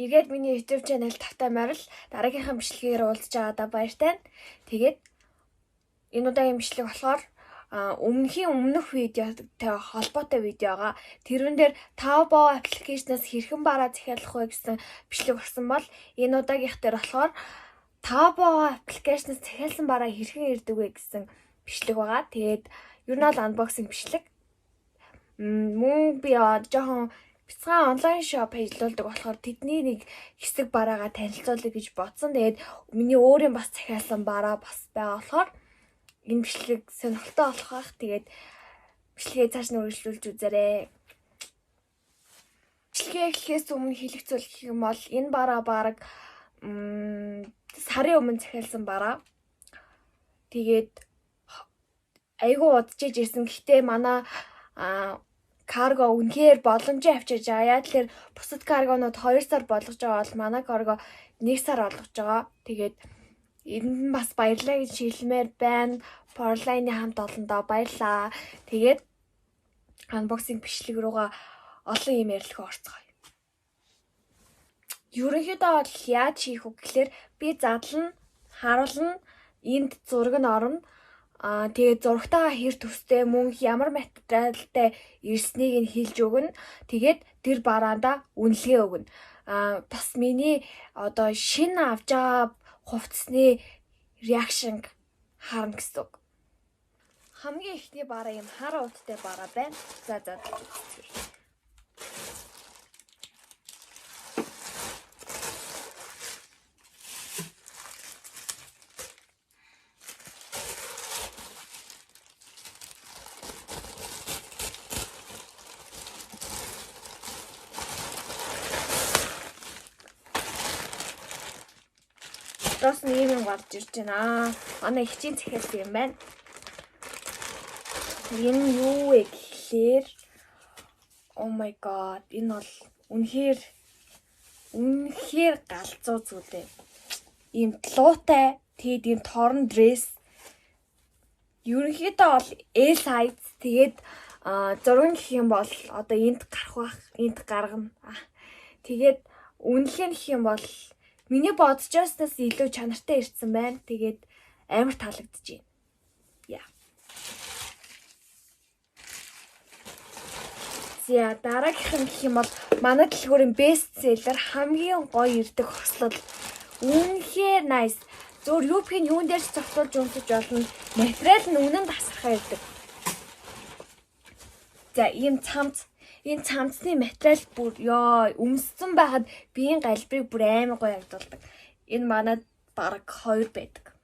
Эргээд миний YouTube channel тавтай морил дараагийнхаа бичлэгээр уулзж байгаадаа баяртай. Тэгээд энэ удаагийн бичлэг болохоор өмнөхийн өмнөх видеотой холбоотой видео байгаа. Тэрэн дээр Taobao application-аас хэрхэн бараа захиалах вэ гэсэн бичлэг болсон бол энэ удаагийнх дээр болохоор Taobao application-аас захиалсан бараа хэрхэн ирдэг вэ гэсэн бичлэг байгаа. Тэгээд ер нь бол unboxing бичлэг. Мөн би жоохон бяцхан онлайн shop ажиллаулдаг болохоор тэдний нэг хэсэг бараагаа танилцуулъя гэж бодсон. Тэгээд миний өөрийн бас захиалсан бараа бас байгаа болохоор энэ бичлэг сонирхолтой болох байх. Тэгээд бичлэгээ цааш нь үргэлжлүүлж үзээрэй. Бичлэгээ эхлэхээс өмнө хэлэх зүйл гэх юм бол энэ бараа бараг сарын өмнө захиалсан бараа. Тэгээд айгүй удажж ирсэн. Гэхдээ манай карго үнэхээр боломжийн авчирж байгаа. Яг тэгэхээр бусад каргонууд 2 сар болгож байгаа бол манай карго 1 сар болгож байгаа. Тэгээд энд нь бас баярлалаа гэж хэлмээр байна. Powerline-ы хамт олондоо баярлалаа. Тэгээд unboxing бичлэг рүүгээ олон юм ярилцах орцгоё. Ерөнхийдөө бол яаж хийх вэ гэхлээр би задлана, харуулна, энд зураг нь орно. Тэгээд зурагтайгаа хэр төстэй мөн ямар материалтай ирснийг нь хэлж өгнө. Тэгээд тэр бараандаа үнэлгээ өгнө. Бас миний одоо шинэ авч байгаа хувцсны reaction харна гэсэн үг. Хамгийн эхний бараа юм хар ууттай бараа байна. За за. Доос нь ийм юм гарч ирж байна. Манай эгчийн захиалсан юм байна. Энэ юу вэ гэхлээр oh my god, энэ бол үнэхээр үнэхээр галзуу зүйл ээ. Ийм тлуутай, тэгээд ийм торн dress. Ерөнхийдөө бол L size, тэгээд зураг гэх юм бол одоо энд гарах бах, энд гаргана. Тэгээд үнэлгээ гэх юм бол миний бодож байснаас илүү чанартай ирсэн байна. Тэгээд амар таалагдж байна. Яа. За дараагийнх нь гэх юм бол манай дэлгүүрийн best seller хамгийн гоё ирдэг хослол. Үнэхээр nice. Зөөр юбкийн юун дээр ч зохицуулж өмсөж болно. Материал нь үнэн тасархай ирдэг. За ийм цамц. Энэ цамцны материал бүр ёо өмссөн байхад биеийн галбирыг бүр амар гоё харагдуулдаг. Энэ манад бараг 2 байдаг.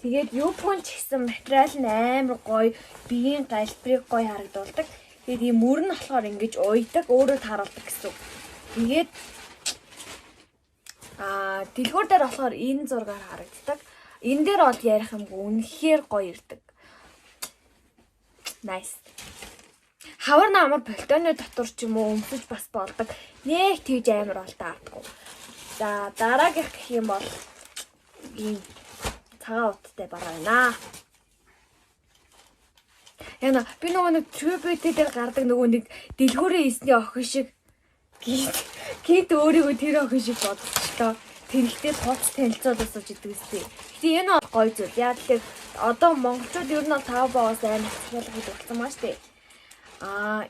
Тэгээд юбкун ч гэсэн материал нь амар гоё, биеийн галбирыг гоё харагдуулдаг. Тэгээд ийм мөр нь болохоор ингэж уйдаг, өөрөө тааруулдаг гэсэн үг. Тэгээд дэлгүүр дээр болохоор энэ зургаар харагддаг. Энэ дээр бол ярих юмгүй үнэхээр гоё ирдэг. Nice. Хавар намар пальтоны дотор ч юм уу өмсөж бас болдог. Нэг тэгж амар бол таардаггүй. За дараагийнх гэх юм бол ийм цагаан уттай бараа байна. Яна би нөгөө нэг True Beauty дээр гардаг нөгөө нэг дэлгүүрийн эсний охин шиг гинт өөрийгөө тэр охин шиг бодчихлоо. Тэрхтээ тооц танилцуулаад сууж идэг үстэй. Гэтэ энэ бол гоё зүйл. Яг тэгэхээр одоо монголчууд ер нь бол Taobao-оос амар захиалга хийдэг болсон маа штэ.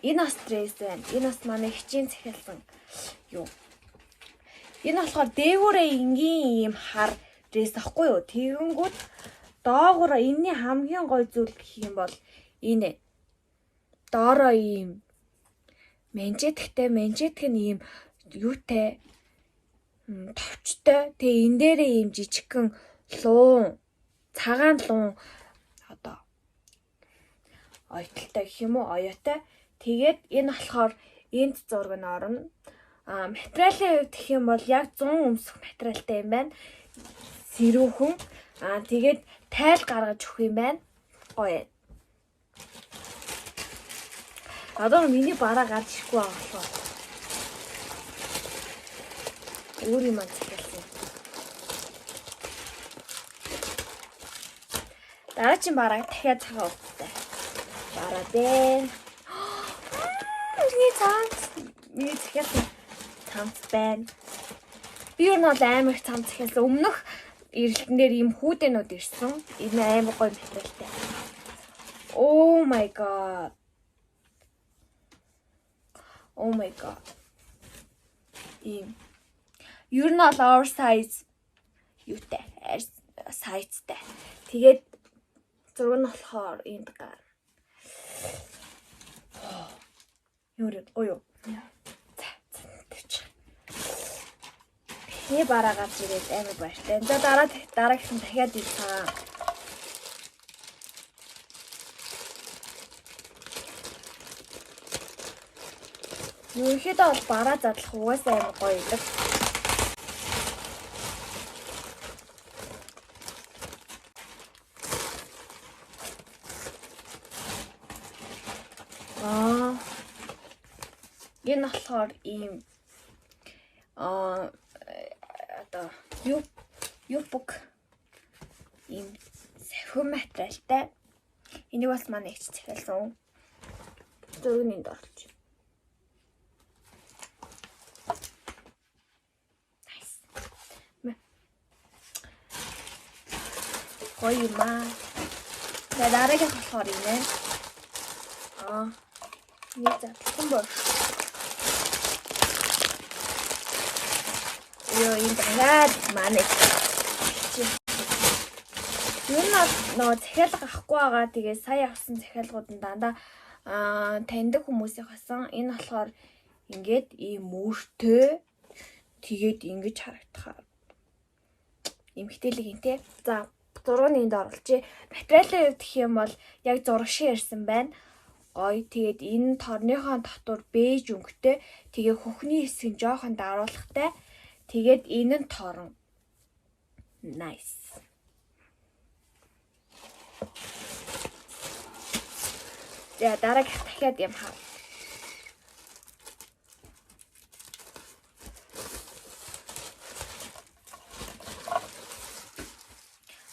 Энэ бас dress байна. Энэ бас манай хичээн захиалсан юу. Энэ болохоор дээгүүрээ энгийн ийм хар dress ахгүй юу. Тэгэнгүүт доогуур энэний хамгийн гоё зүйл гэх юм бол энэ доороо ийм манжетхтэй, манжетх нь ийм юутай товчтой. Тэгээ энэ дээрээ ийм жижигхэн луун, цагаан луун одоо ойтолтой гэх юм уу, оёотой. Тэгээд энэ болохоор энд зураг нь орно. Материалын хувьд гэх юм бол яг 100 өмсөх материалтай юм байна. Сэрүүхэн. Тэгээд тайл гаргаж өгөх юм байна. Гоё. Одоо миний бараа гарч ирэхгүй байгаа болохоор өөр юм захиалсан. Дараагийн бараа дахиад цагаан уттай. Бараа бэ. Миний цагаан миний захиалсан цамц байна. Би ер нь бол амар их цамц захиалсан. Өмнөх эрэлтэн дээр ийм хүүдэнүүд ирсэн. Энэ амар гоё материалтай. Oh my god. Oh my god. Ийм. Ер нь бол oversize юутай, size-тай. Тэгээд зураг нь болохоор энд гар. Юу вэ? Гоё юу? За, тавьчих. Эхний бараа гарч ирээд амар баяртай. За дараагийнх нь дахиад ирсэн. Ерөнхийдөө бол бараа задлах угаасаа амар гоё байдаг. Энэ болохоор ийм одоо юпук ийм сахиу материалтай. Энийг бас манай эгч захиалсан. Зураг нь энд оруулж. Nice. Гоё юм аа. За дараагийнх болохоор юм байна. Нэг задлсан боо. Йоо, энэ дахиад манай эгч. Юу нь нөгөө захиалга авахгүй байгаа. Тэгээ сая авсан захиалгууд нь дандаа таньдаг хүмүүсийн хасан. Энэ болохоор ингээд ийм мөртэй тэгээд ингэж харагдахаар эмгтээлэг юм те. За зургийг энд оруулъя. Материалын хувьд гэх юм бол яг зураг шиг ирсэн байна. Гоё. Тэгээд энэ торныхоо дотор бэж өнгөтэй. Тэгээ хөхний хэсэг нь жоохон даруулгатай. Тэгээд энэ нь торон. Nice. За дараагийнх дахиад юм хав.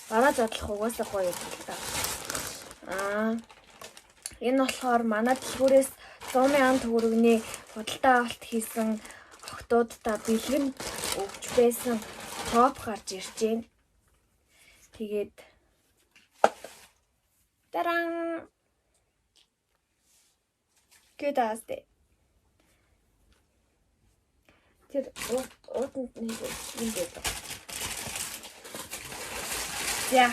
Бараа задлах угаасаа гоё юм л та. Энэ болохоор манай дэлгүүрээс 100,000 төгрөгийн худалдаа авалт хийсэн охтуудаа бэлгэн өгч байсан топ гарч ирж байна. Тэгээд таран Гэдастэй. Тэр ууданд нэг юм байдаг. За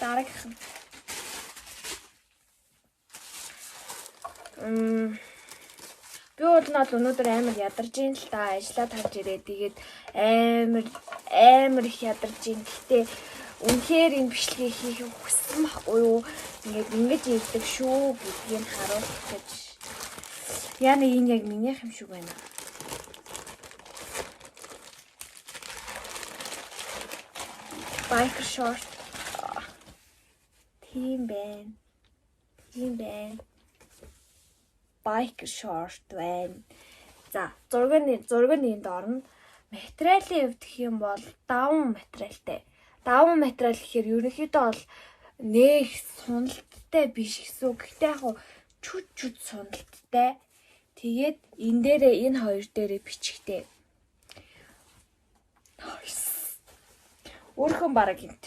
дараагийнх нь. Би бол өнөөдөр амар ядарч ин л та, ажиллаа тарж ирээ. Тэгээд амар их ядарч ин. Гэхдээ үнэхээр энэ бичлэгийг хийх хүссэн байхгүй юу? Ингээд ингэж ийдэг шүү гэдгийг харуулах гэж. Яна энэ яг минийх юм шиг байна. Biker short. Тийм байна. Тийм байна. Biker short байна. За, зураг нь энд орно. Материалын хувьд гэх юм бол даван материалтай. Даван материал гэхээр ерөнхийдөө бол нэх суналттай биш гэсэн үг. Гэхдээ яг чүд чүд суналттай. Тэгээд энэ дээрээ энэ хоёр дээрээ бичгтэй. Nice. Өөрхөн бараг энт.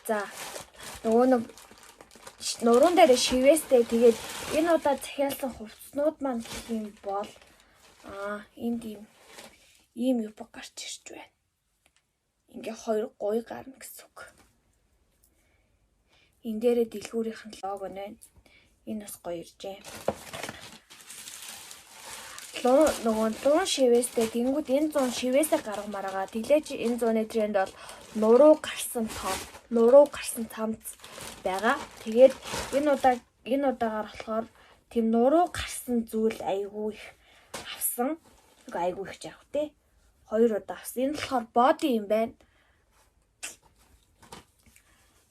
За, нөгөө нэг нуруунд дээр шивээстэй. Тэгээд энэ удаа захиалсан хувцснууд маань гэх юм бол энд ийм юпг гарч ирж байна. Ингээ хоёр гоё гарна гэсэн үг. Энэ дээрээ дэлгүүрийнх нь лого нь байна. Энэ бас гоё иржээ. Нөгөө луун шивээстэй тэнгууд энэ зуун шивээсээ гаргамаар байгаа. Тэглээч энэ зууны тренд бол нуруу гарсан топ, нуруу гарсан цамц байгаа. Тэгээд энэ удаагаар болохоор тийм нуруу гарсан зүйл айгүй их авсан. Үгүй айгүй их яах вэ? Хоёр удаа авсан. Энэ болохоор body юм байна.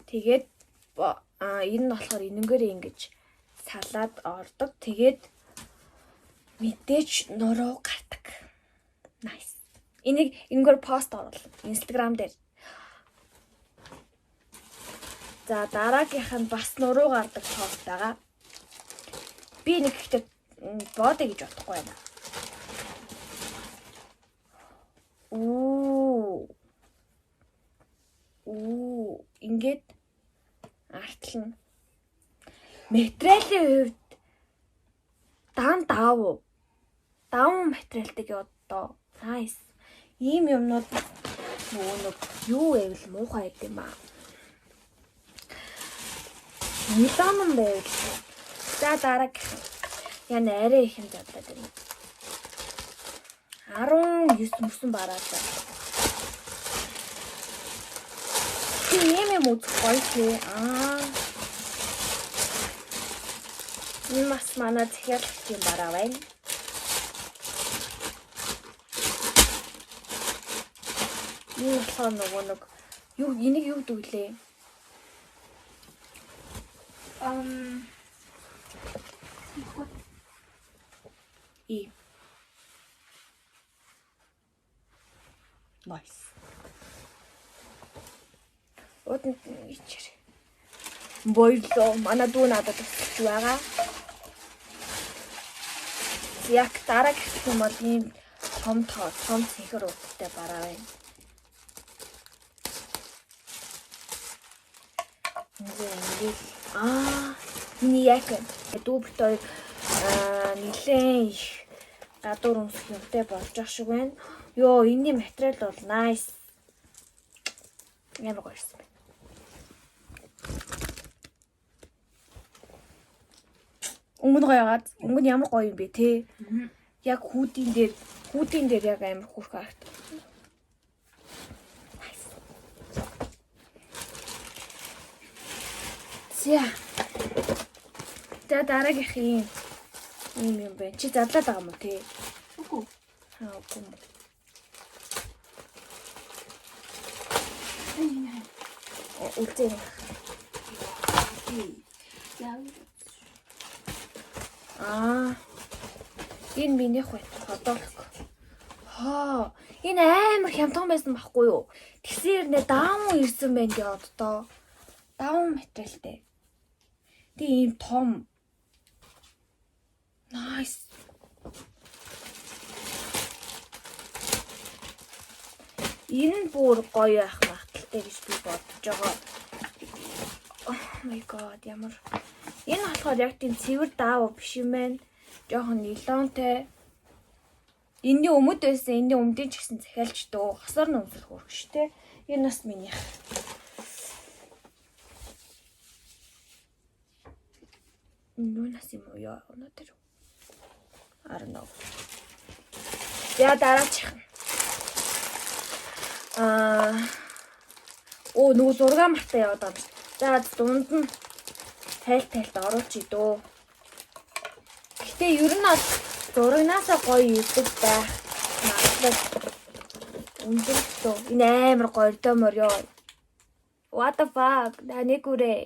Тэгээд энэ нь болохоор энэнгээр ингэж салаад ордог. Тэгээд мэдээж нуруу гардаг. Nice. Энийг энэгээр пост оруулна. Instagram дээр. За дараагийнх нь бас нуруу гардаг топ байгаа. Би нэг ихтэй Body гэж бодохгүй байна. Оо. Оо, ингээд артлна. Материалын хувьд дан даав. Даавн материалтай одоо. Nice. Ийм юмнууд нөгөө нэг юу байвал муухай байд юм аа. Нилон байвал. За дараагийнх. Яна арай их юм задлаад байна. 19 мөсөн бараа за. Чи ийм юм үзэх гоё тий. Аа. Энэ бас манай захиалагчийн бараа байна. Энэ болохоор нөгөө нэг юу энийг юу гэдэг лээ? И. Nice. Ууданд ичээр. Баярлалаа. Манай дүү надад тусалж байгаа. Яг дараагийнх юм бол ийм том том цэнхэр утгатай бараа байна. Ингээд аа миний яг дүү бит хоёр нэлээд их гадуур өмсөх юмтай болж ах шиг байна. Йоо, энэний материал бол nice. Ямар гоё ирсэн бэ. Өнгө нь гоё яагаад? Өнгө нь ямар гоё юм бэ те? Яг hoodie-н дээр яг амар хөөрхөн харагдав. Nice. За. За дараагийнх юм ийм юм байна. Чи задлаад байгаа юм уу те? Үгүй. Аа, үгүй юм. Үлзээ. Аа. Энэ минийх бай. Ходог. Хоо. Энэ амар хямдхан байсан байхгүй юу? Тэгсэн хэрнээ даун ирсэн байна гэ одоо. Даун материалтай. Тэг ийм том. Nice. Энэ нь бүр гоё байх магадaltaй гэж би бодож байгаа. Oh my god, ямар. Энэ болохоор яг тийм цэвэр даав биш юм байна. Жохон нилонтэй. Энэний өмд байсан, энэний өмдийн ч гэсэн захиалч дөө. Хасаар нь өмсөх хөрөх штэ. Энэ бас минийх. Юунаас юм уу яа өнөөдөр? I don't know. За дараачих. Аа оо нөгөө зураг мартаа яваад байгаа юм шүү. За дунд нь тайлт оруулчих дөө. Гэтэ ер нь бол зурагнаасаа гоё идэг байх магадлал өндөр дөө. Энэ амар гоё дөөмөр ёо. What the fuck? Нэг үрээ.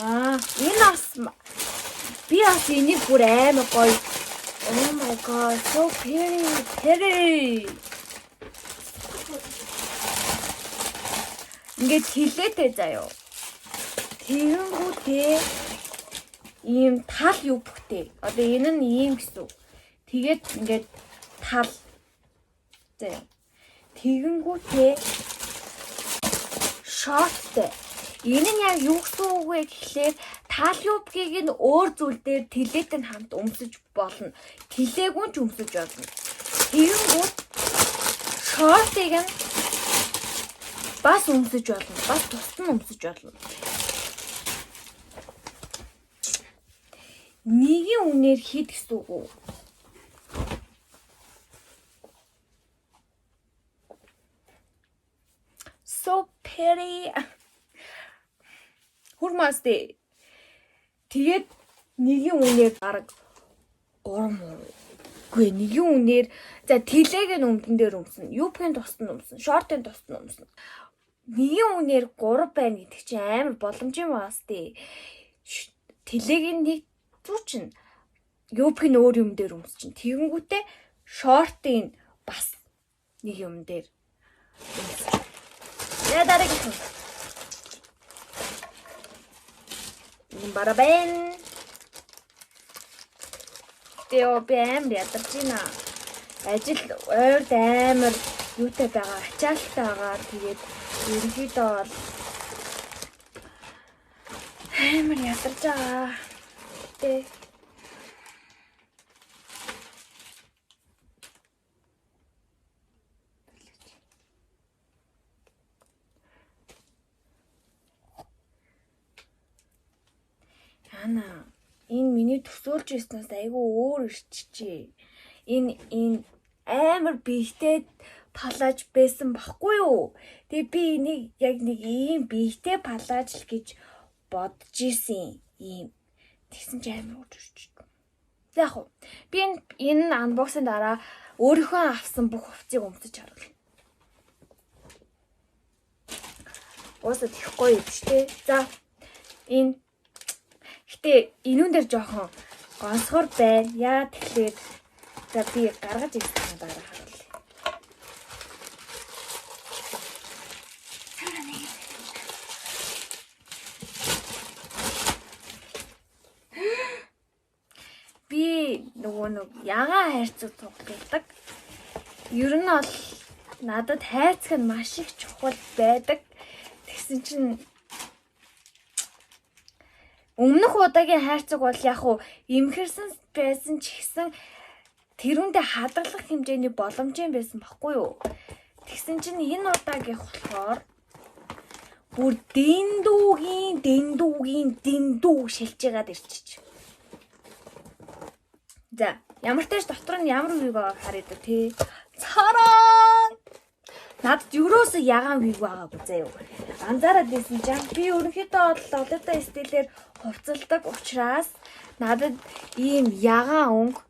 Аа, энэ бас би бас энийг бүр амар гоё. Oh my god, so pretty, pretty. Ингээд хилээтэй заяо. Тэгэнгүүтээ ийм тал юбктэй. Одоо энэ нь ийм гэсэн үг. Тэгээд ингээд тал заяо. Тэгэнгүүтээ шорттой. Энэ нь яг юу гэсэн үг вэ гэхлээр тал юбкийг нь өөр зүйл дээр тэлээтэй нь хамт өмсөж болно. Тэлээгүй ч өмсөж болно. Тэгэнгүүт шортыг нь бас өмсөж болно. Бас тусад нь өмсөж болно. Нэгийн үнээр хэд гэсэн үг үү? So pretty. Хүрмастэй. Тэгээд нэгийн үнээр бараг 3 муу. Үгүй нэгийн үнээр за тэлээг нь өмдөн дээр өмснө. Юбкийн тусад нь өмснө. Шортын тусад нь өмснө. Нэгийн үнээр 3 байна гэдэг чинь амар боломжийн байгаас тий. Тэлээг нь нэг зүүчин. Юбкийн өөр юм дээр өмсчин. Тэгэнгүүтээ шортын бас нэг юм дээр өмсчин. За дараагийнх нь. Энэ барабан. Гэтэ ёо, би амар ядарч байна. Ажил ойрд амар юутай байгаа, ачаалттай байгаа. Тэгээд ерөнхийдөө бол амар ядарч байгаа. Гэтэ Яна, энэ миний төсөөлж ирснээс айгүй өөр ирчихжээ. Энэ амар биетэй палаж байсан баггүй юу? Тэгээ би энийг яг нэг ийм биетэй палаж л гэж бодож исэн ийм. Тэгсэн чи амар өөр ирчих. За яг уу, би энэ unboxing дараа өөрийнхөө авсан бүх хувцсыг өмсөж харуулна. Уусаа тэхгүй юм шүү дээ. За, энэ гэтээ энүүн дээр жоохон гонсгор байна. Яа тэгэхээр за би гаргаж ирсэн дараа харуулъя. Би нөгөө нэг ягаан хайрцаг тоглодог. Ер нь бол надад хайрцаг нь маш их чухал байдаг. Тэгсэн чинь өмнөх удаагийн хайрцаг бол яг уу эмхэрсэн байсан ч гэсэн тэрүүндээ хадгалах хэмжээний боломжийн байсан баггүй юу? Тэгсэн чинь энэ удаагийнх болохоор бүр дэндүүгийн дэндүүгийн дэндүү шилжээгээд ирчих. За, ямар ч тааш дотор нь ямар wig байгааг харъя да тий. Цараа! Надад ерөөсөө ягаан wig байгаагүй заяа. Анзаараад байсан чинь би ерөнхийдөө бол Lolita style ээр хувцалдаг учраас надад ийм ягаан өнгө,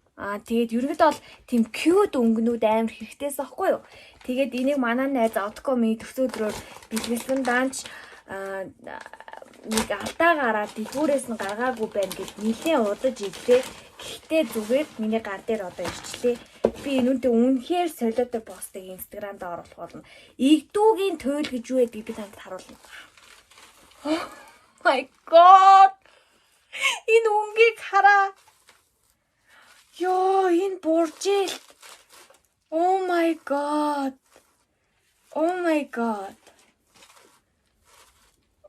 тэгээд ерөнхийдөө бол тийм cute өнгөнүүд амар хэрэгтэйсэн аахгүй юу? Тэгээд энийг манай найз Otco миний төрсөн өдрөөр бэлгэлсэн даанч нэг алдаа гараад дэлгүүрээс нь гаргаагүй байна гэд нэлээд удаж ирлээ. Гэхдээ зүгээр миний гар дээр одоо ирчлээ. Би энүүнтэй үнэхээр солиотой постыг Instagram-д оруулах болно. Игдүүгийн туйл гэж юу гэдгийг би танд харуулна. Oh my god. Энэ өнгийг хараа. Йоо, энэ буржилт. Oh my god. Oh my god.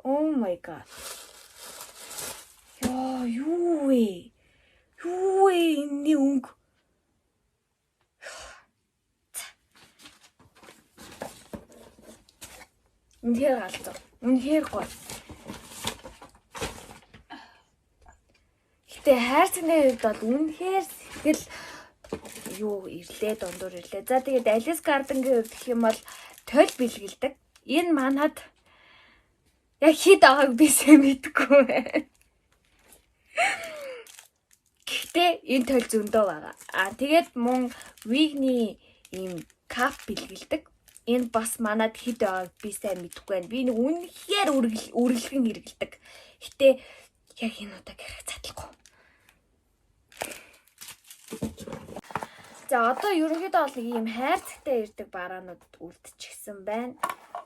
Oh my god. Йоо, юу вэ? Юу вэ энэний өнгө? Үнэхээр галзуу. Үнэхээр гоё. Гэтэ хайрцагны хувьд бол үнэхээр сэтгэл юу ирлээ, дундуур ирлээ. За, тэгээд Alice Garden-гийн хувьд гэх юм бол толь бэлгэлдэг. Энэ манад яг хэд байгааг би сайн мэдэхгүй байна. Гэхдээ энэ толь зөндөө байгаа. Тэгээд мөн wig-ний ийм cap бэлгэлдэг. Энэ бас манад хэд байгааг би сайн мэдэхгүй байна. Би нэг үнэхээр үргэлхэн хэрэгэлдэг. Гэтэ яг энэ удаа гэрэх задлахгүй. За, одоо ерөнхийдөө бол нэг ийм хайрцагтай ирдэг бараанууд үлдчихсэн байна.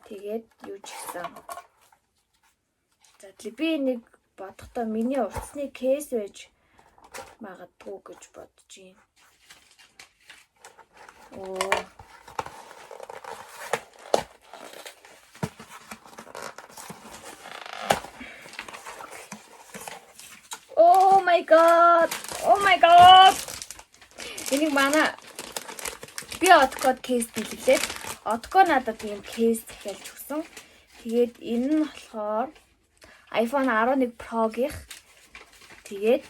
Тэгээд юу ч гэсэн. За, би нэг бодохдоо миний утасны case байж магадгүй гэж бодож байна. Оо. Oh my god. Oh my god. Энийг манай би Откод case бэлгэлээд Отко надад ийм case захиалж өгсөн. Тэгээд энэ нь болохоор iPhone 11 Pro-гийнх. Тэгээд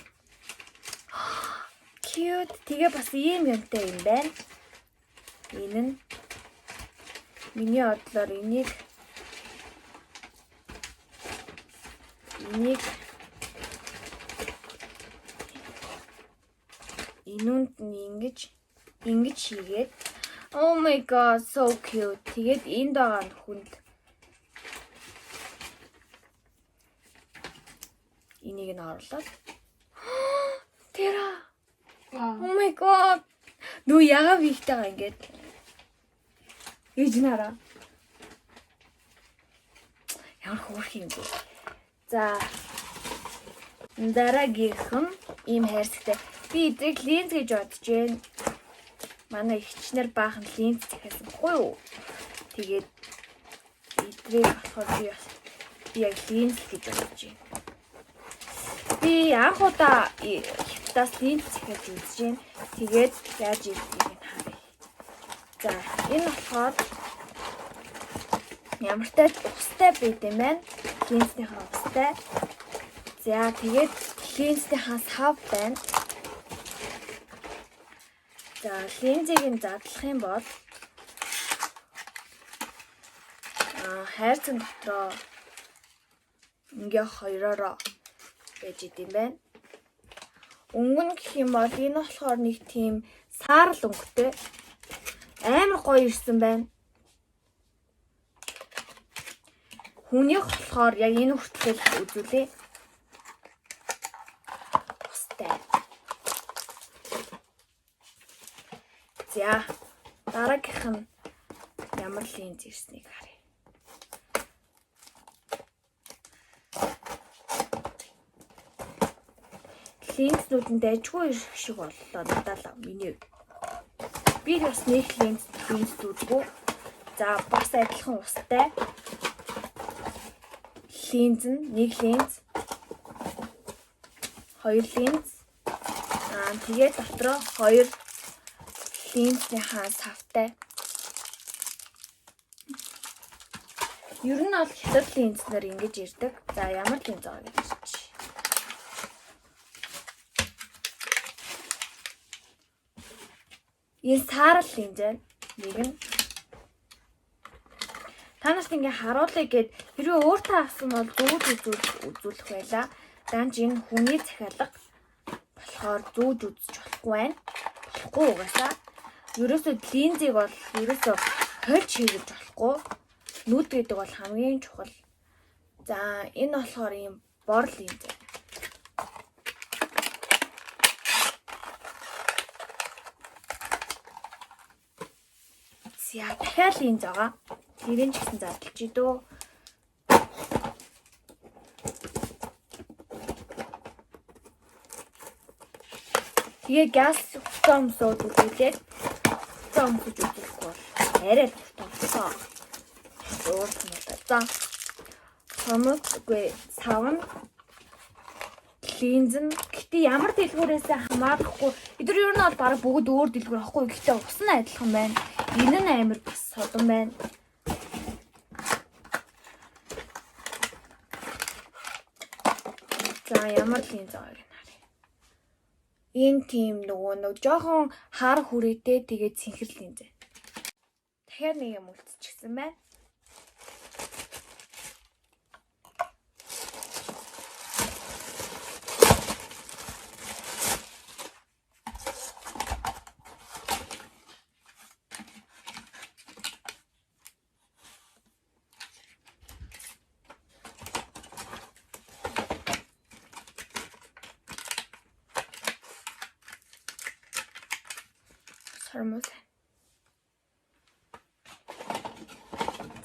cute. Тэгээ бас ийм юмтай юм байна. Энэ нь миний бодлоор энийг энүүнд нь ингэж хийгээд. Oh my god, so cute. Тэгээд энд байгаа нөхөнд энийг нь оруулаад тэр. Oh my god. Нүү ягаа wig-тэйгээ ингээд ээж нараа. Ямар хөөрх юм бэ? За, дараагийнх нь ийм хайрцагтай. Би эдрийг линз гэж бодож байна. Манай эгчнэр баахан линз захиалсан баггүй юу? Тэгээд эдрийг болохоор би яг линз гэж бодож байна. Би анх удаа хятадаас линз захиалж үзэж байна. Тэгээд яаж ирдгийг нь харъя. За, энэ болохоор ямартай ч устай байд юм байна. Линзнийхээ устай. За, тэгээд линзнийхээ сав байна. За, линзийг нь задлах юм бол хайрцан дотроо ингээ хоёроороо байж идэм байна. Өнгөн гэх юм бол энэ болохоор нэг тийм саарл өнгөтэй амар гоё ирсэн байна. Хүнийх болохоор яг энэ хүртэл үзүүлээ. Устай. За, дараагийнх нь ямар линз ирснийг харъя. Линзнүүд нь дайжгүй ирэх шиг боллоо надад л миний хувьд. Би бас нэг линз үзгүй. За, бас адилхан устай. Линз нь нэг линз, хоёр линз. Тэгээд дотроо хоёр линзнийхаа савтай. Ер нь бол хятад линзнэр ингэж ирдэг. За, ямар линз байгаа гэж чи. Энэ саарл линз байна. Нэг нь. Та нарт ингээ харуулъя гэд хэрвээ өөртөө авсан бол зүүж үзүүлэх байла. Данж энэ хүний захиалга болохоор зүүж үзэж болохгүй байна. Болохгүй угаасаа. Ерөөсөө линзийг бол ерөөсөө хольж хийгэж болохгүй. Нүд гэдэг бол хамгийн чухал. За, энэ болохоор ийм бор линз. За, дахиад линз байгаа. Тэрийн ч гэсэн задлж идөө. Тэгээ газ хувцас өмсөөд үзүүлээд хувцас өмсөж үзүүлэхгүй бол арай л томцоо. Уурсан юм да. За. Хомос үгүй сав нь линз нь гэтээ ямар дэлгүүрээс хамаарахгүй. Эдгээр ер нь бол бараг бүгд өөр дэлгүүр ахгүй. Гэтээ ус нь адилхан байна. Энэ нь амар бас содон байна. За, ямар линз байгааг нь харъя. Энэ тийм нөгөө нэг жоохон хар хүрээтэй тэгээд цэнхэр линз. Дахиад нэг юм үлдчихсэн байна. Сормуус.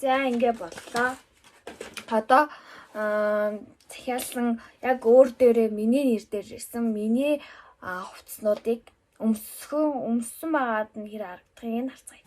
За, ингээ боллоо. Одоо захиалсан яг өөр дээрээ миний нэр дээр ирсэн миний хувцснуудыг өмссөн байгаад нь хэр харагдахыг нь харцгаая.